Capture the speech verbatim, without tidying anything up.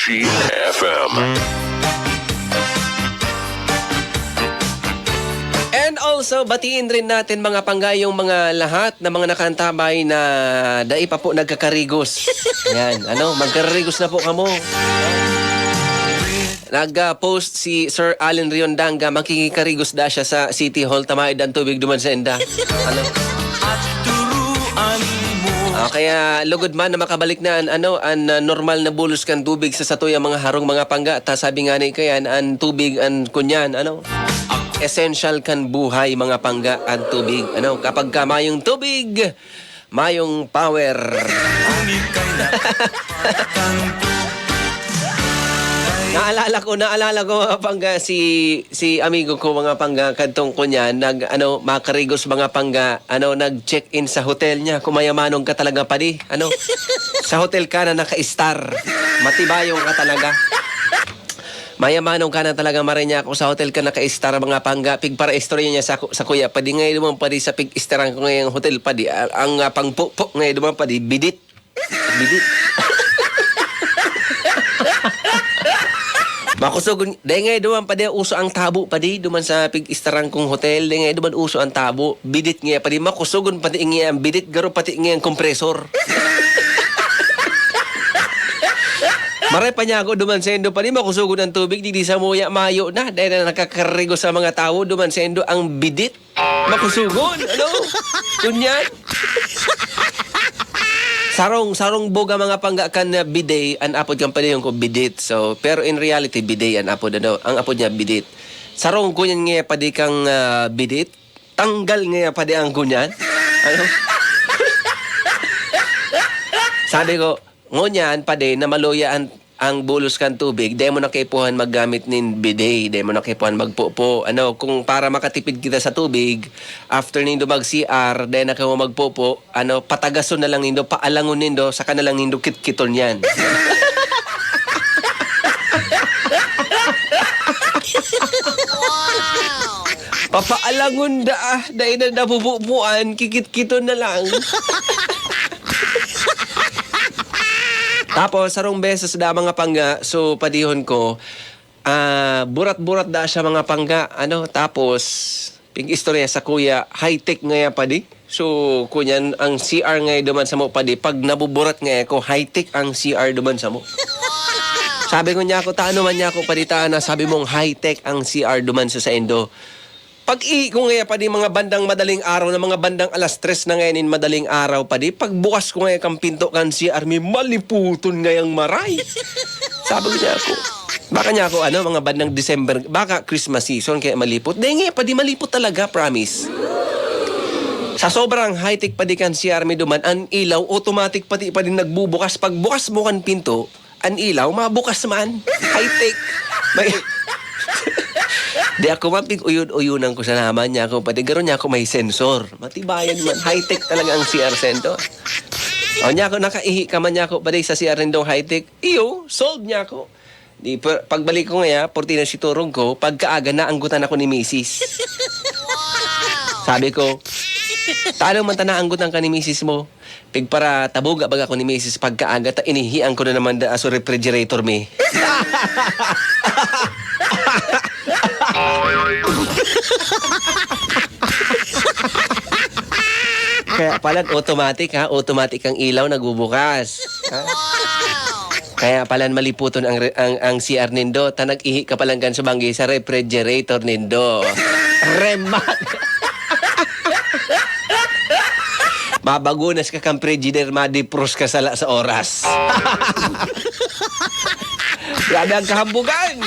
G F M. And also, batiin rin natin, mga pangga, yung mga lahat na mga nakaantabay na dai pa po nagkakarigos. Yan, ano, magkarigos na po kamo. Nag-post si Sir Allen Riondanga, makikikarigos da siya sa City Hall, tamaid ang tubig duman sa enda. Ano? Ah, kaya lugod man na makabalik na an, ano, an, ah, normal na bulos kan tubig sa satuyang mga harong, mga pangga. Ta sabi nga ni kayan, an tubig, an kunyan, ano, essential kan buhay, mga pangga, an tubig. Ano, kapag ka mayong tubig, mayong power. Naalala ko, naalala ko, mga pangga, si, si amigo ko, mga pangga, kadtong kunyan, nag, ano, makarigos, mga pangga, ano, nag-check-in sa hotel niya. Kung mayamanong ka talaga, padi, ano, sa hotel ka na naka-star. Matibayong ka talaga. Mayamanong ka na talaga, maray niya ako, sa hotel ka naka-star, mga pangga. Pigpara-istorya niya sa, sa kuya, padi, ngayon naman, padi, sa pig-staran ko ngayong hotel, padi, ang, ang, ah, pangpupo ngayon naman, padi, bidit. Bidit. Makusugon, dahil nga duman pa di uso ang tabo pa di, duman sa pig-istaran kong hotel, dahil nga duman uso ang tabo, bidit nga pa di, makusugon pati nga ang bidit, garo pati nga ang kompresor. Maray pa niya ako duman sendo pa di, makusugon ang tubig, di, di sa muya, mayo na, dahil na nakakarigo sa mga tao, duman sendo ang bidit. Makusugon, ano? Kunyan? Sarong, sarong boga mga pangga kan na bidet, an apod kan panayon ko bidit. So, pero in reality, bidet an apod, ano, ang apod niya bidit. Sarong kunyan nga padi kang, ah, bidit, tanggal nga padi ang kunyan. Ano? Sabi ko, ngunyan, padi, na maluya an ang bulos kan tubig, dai mo na kaipuhan maggamit nin bidet, dai mo na kaipuhan magpopo. Ano, kung para makatipid kita sa tubig, after nindo mag-C R, dai na kamo magpopo, ano, patagason na lang nindo, paalangon nindo, saka na lang nindo kitkiton yan. Papaalangon da, ah, dai na napupupuan, kikitkiton na lang. Tapos, sarong beses da, mga pangga, so, padihon ko, ah, burat-burat da siya, mga pangga, ano, tapos, pig-istorya sa kuya, high-tech ngaya padi. So, kunyan, ang C R ngaya duman samo padi, pag nabuburat ngaya ko, high-tech ang C R duman samo. Sabi ko niya ako, "Taano man niya ako padi, ta na sabi mong high-tech ang C R duman sa saindo?" Pag-ihi ko ngaya padi mga bandang madaling araw na, mga bandang alas tres na ngayon in madaling araw padi, pagbukas ko ngaya kan pinto kan C R, may maliputon ngayang maray. Sabi ko niya ako, baka niya ako, ano, mga bandang December, baka Christmas season, kaya malipot. Dai ngaya padi malipot talaga, promise. Sa sobrang high-tech padi kan C R mi duman, an ilaw, automatic pati padi nagbubukas. Pagbukas mo kan pinto, an ilaw, mabukas man. High-tech. May, di ako man, pig-uyon-uyonan ko sa naman niya ako, pati garo niya ako may sensor. Matibayan man. High-tech talaga ang C R sensor. O niya ako, nakaihi ka man niya ako, pati sa C R nindong high-tech. Iyo, solve niya ako. Di, pa- pagbalik ko ngaya, porti na siturog ko, pagkaaga, naanggutan ako ni misis. Sabi ko, "Tano man ta naanggutan ka ni misis mo?" Pigpara tabuga baga ko ni misis pagkaaga, ta inihian ko na naman da aso refrigerator mi. Kaya pala automatic, ha, automatic ang ilaw nagbubukas. Ha? Kaya pala maliputon ang re- ang ang C R nindo, ta nag-ihi ka palan kan subanggi sa refrigerator nindo. Remat. Mabagunas ka kan frigidaire, madipros ka sala sa oras. Grabe ang kahambugan!